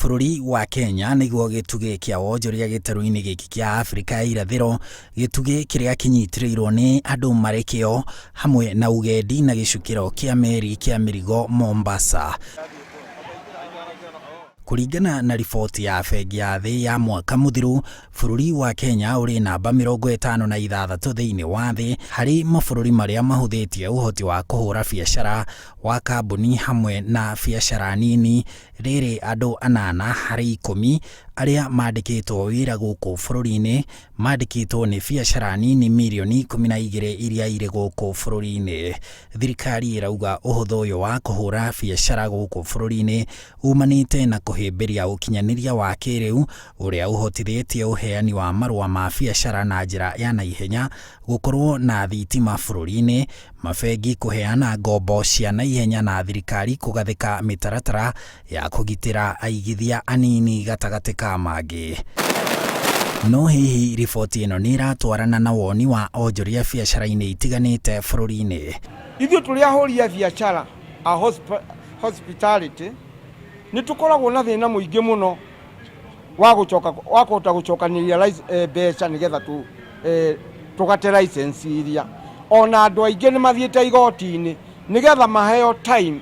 Bũrũri wa Kenya nĩguo gĩtugĩ kĩa wonjoria gĩtarũ-inĩ gĩkĩ kĩa Afrika ya irathĩro, gĩtugĩ kĩrĩa kĩnyitĩrĩirwo nĩ andũ marĩ kĩo hamwe na ũgendi na gĩcukĩro kĩa meri kĩa mĩrigo Mombasa. Kũringana na riboti ya Bengi ya Thĩ ya mwaka mũthiru, bũrũri wa Kenya ũrĩ namba 56 thĩinĩ wa thĩ harĩ mabũrũri marĩa mahũthĩtie ũhoti wa kũhũra biacara wa kambuni hamwe na biacara nini, rĩrĩ andũ anana harĩ 10 arĩa mandĩkĩtwo wĩra gũkũ bũrũri-inĩ mandĩkĩtwo nĩ biacara nini mirioni 12 iria irĩ gũkũ bũrũri-inĩ. Thirikari ĩrauga ũhũthũ ũyũ wa kũhũra biacara gũkũ bũrũri-inĩ umanĩte na kũhĩmbĩria ũkinyanĩria wa kĩrĩu ũrĩa ũhotithĩtie ũheani wa marũa ma biacara na njĩra ya naihenya, gũkorwo na thitima bũrũri-inĩ, mabengi kũheana ngombo cia naihenya na thirikari kũgathĩka mĩtaratara ya kũgitĩra aigithia anini gatagatĩ ka mangĩ. No hihi riboti ĩno nĩ ĩratwarana na woni wa onjoria biacara-inĩ itiganĩte bũrũri-inĩ? Ithuĩ tũrĩ ahũri a biacara a hospitality nĩ tũkoragwo na thĩna mũingĩ mũno wa gũcoka wa kũhota gũcokanĩrĩria mbeca nĩgetha tũgate license iria. Ona andũ aingĩ nĩ mathiĩte igoti-inĩ nĩgetha maheo time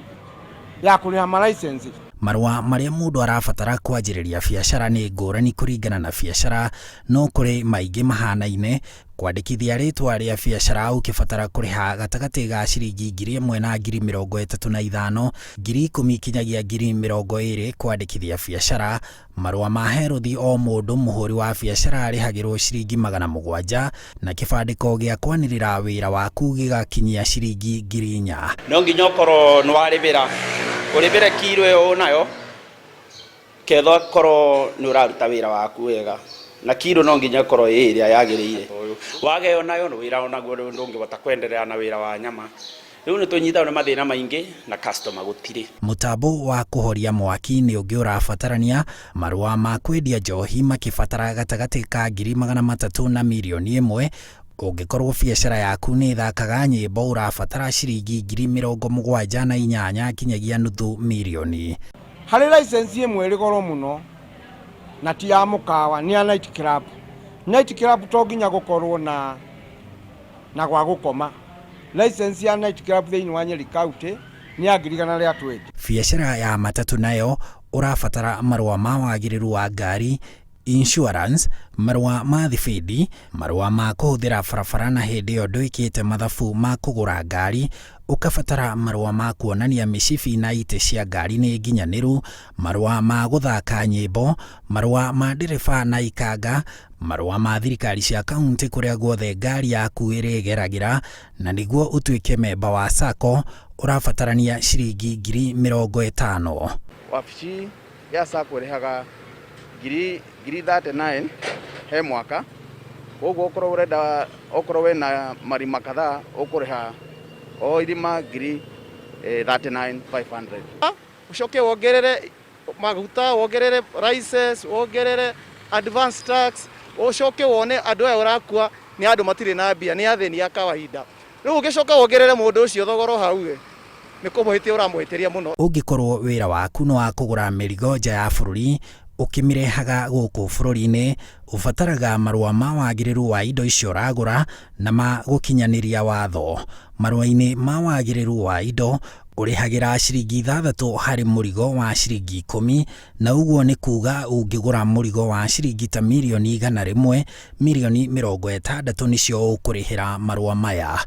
ya kũrĩha ma license. Marũa marĩa mũndũ arabatara kwanjĩrĩria biacara nĩ ngũrani kũringana na biacara, no kũrĩ maingĩ mahanaine. Kwandĩkithia rĩtwa rĩa biacara ũkĩbatara kũrĩha gatagatĩ ga ciringi 1000 na 35,000, 10,000 kinyagia 20,000 kwandĩkithia biacara. Marũa ma heruthi o mũndũ mũhũri wa biacara arĩhagĩrwo ciringi 700 na kĩbandĩko gĩa kwanĩrĩra wĩra waku gĩgakinyia ciringi 4,000. No nginya ũkorwo nĩ warĩbĩra ũrĩbĩre kiro ĩyo ũnayo ketha korwo nĩ ũraruta wĩra waku wega, na kiro no nginya ĩkorwo ĩ ĩrĩa yagĩrĩire. Wageo nayo wĩra onaguo ndũngĩhota kwenderea na wĩra wa nyama. Rĩu nĩ tũnyitagwo nĩ mathĩna maingĩ na customer gũtirĩ. Mũtambo wa kũhoria mwaki nĩ ũngĩ ũrabatarania, marũa ma kwendia njohi makĩbatara gatagatĩ ka 300,000 na 1,000,000. Ũngĩkorwo biacara yaku nĩ ĩthakaga nyĩmbo ũrabatara ciringi 78,000 kinyagia 500,000. Harĩ license ĩmwe ĩrĩ goro mũno na ti ya mũkawa, nĩ ya night club. Night club to nginya gũkorwo na gwa gũkoma. License ya night club thĩinĩ wa Nyeri County nĩ ya 120,000. Biacara ya matatũ nayo ũrabatara marũa ma wagĩrĩru wa ngari, insurance, marũa ma thibindi, marũa ma kũhũthĩra barabara na hĩndĩ ĩyo ndwĩkĩte mathabu ma kũgũra ngari, ũkabatara marũa ma kuonania mĩcibi na itĩ cia ngari nĩ nginyanĩru, marũa ma gũthaka nyĩmbo, marũa ma ndereba na ikanga, marũa ma thirikari cia kaunti kũrĩa guothe ngari yaku ĩrĩgeragĩra, na nĩguo ũtuĩke memba wa SACCO ũrabatarania ciringi 50,000. Wabici ya SACCO ĩrĩhaga ngiri 39 he mwaka, koguo okorwo ũrenda, okorwo wĩna marima kadhaa ũkũrĩha o irima ngiri 39,500. Ucoke wongerere maguta, wongerere license, wongerere advance tax, ucoke wone andũ aya ũrakua nĩ andũ matirĩ na mbia, nĩ athĩni a kawaida. Rĩu ũngĩcoka wongerere mũndũ ũcio thogora hau ĩ, nĩ kũmũhĩtia ũramũhĩtĩria mũno. Ũngĩkorwo wĩra waku nĩ wa kũgũra mĩrigo nja ya bũrũri ũkĩmĩrehaga gũkũ bũrũri-inĩ, ũbataraga marũa ma wagĩrĩru wa indo icio ũragũra na ma gũkinyanĩria watho. Marũa-inĩ ma wagĩrĩru wa indo ũrĩhagĩra ciringi 6 harĩ mũrigo wa ciringi 10, na ũguo nĩ kuga ũngĩgũra mũrigo wa ciringi ta 100,000,000, 60,000,000 nĩcio ũkũrĩhĩra marũa maya.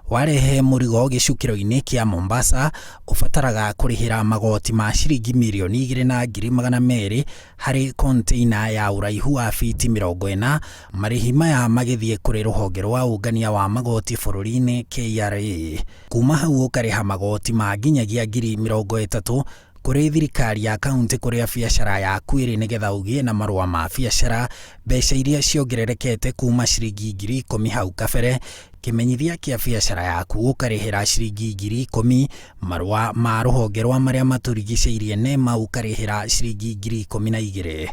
Warehe mũrigo gĩcukĩro-inĩ kĩa Mombasa, ũbataraga kũrĩhĩra magoti ma ciringi 2,200,000 harĩ container ya ũraihu wa fiti 40, marĩhi maya magĩthiĩ kũrĩ rũhonge rwa ũngania wa magoti bũrũri-inĩ KRA. Kuma hau ũkarĩha magoti ma nginyagia 30,000 kũrĩ thirikari ya kaunti kũrĩa biacara yaku ĩrĩ nĩgetha ũgĩe na marũa ma biacara, mbeca iria ciongererekete kuma ciringi 10,000 hau kabere. Kĩmenyithia kĩa biacara yaku ũkarĩhĩra ciringi 10,000, marũa ma rũhonge rwa marĩa matũrigicĩirie NEMA ũkarĩhĩra ciringi 12,000.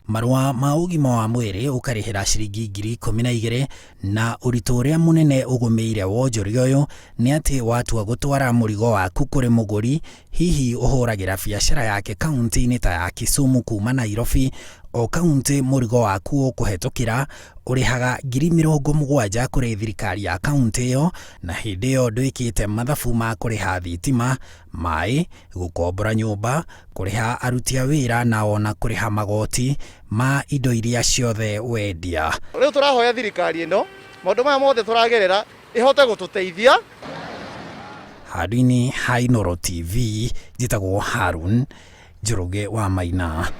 Marũa ma ũgima wa mwĩrĩ ũkarĩhĩra ciringi 12,000 na ũritũ ũrĩa mũnene ũgũmĩire wonjoria ũyũ nĩ atĩ watua gũtwara mũrigo waku kũrĩ mũgũri, hihi ũhũragĩra biacara yake kaunti-inĩ ta ya Kisumu kuma Nairobi, o kaunti mũrigo waku ũkũhetũkĩra ũrĩhaga 70,000 kũrĩ thirikari ya kaunti ĩyo, na hĩndĩ ĩyo ndwĩkĩte mathabu ma kũrĩha thitima, maĩ, gũkombora nyũmba, kũrĩha aruti a wĩra na ona kũrĩha magoti ma indo iria ciothe wendia. Rĩu tũrahoya thirikari ĩno maũndũ maya mothe tũragerera ĩhote gũtũteithia. Handũ-inĩ ha Inooro TV, njĩtagwo Harun Njoroge wa Maina.